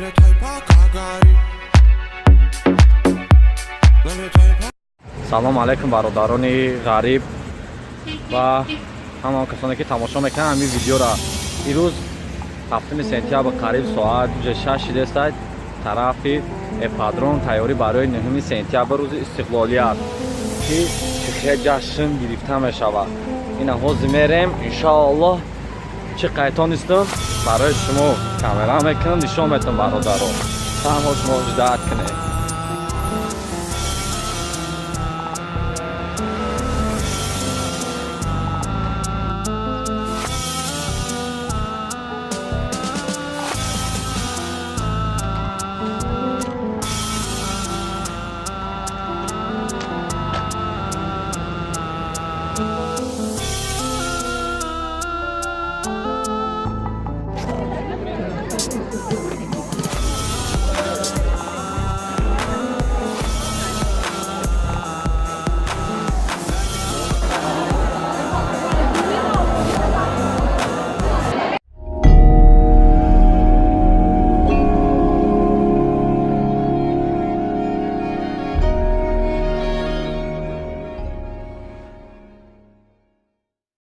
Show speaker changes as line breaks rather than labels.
Налетай, пока горит. Налетай, пока.
Салом алейкум, бародарони ғариб ва ҳама касоне, ки тамошо мекунанд ҳамин видеора. Ирӯз, 7 сентябр, қариб соат 6 шидеста, тарафи ипподром тайёрӣ барои 9 сентябр, рӯзи истиқлолият, ки чихе ҷашн гирифта мешавад. Ина ҳозир мерем, иншоаллоҳ, чӣ қайтонистам, барои шумо камера мекунам, нишон метам. Бародаро, танҳо шумо ждать кунед.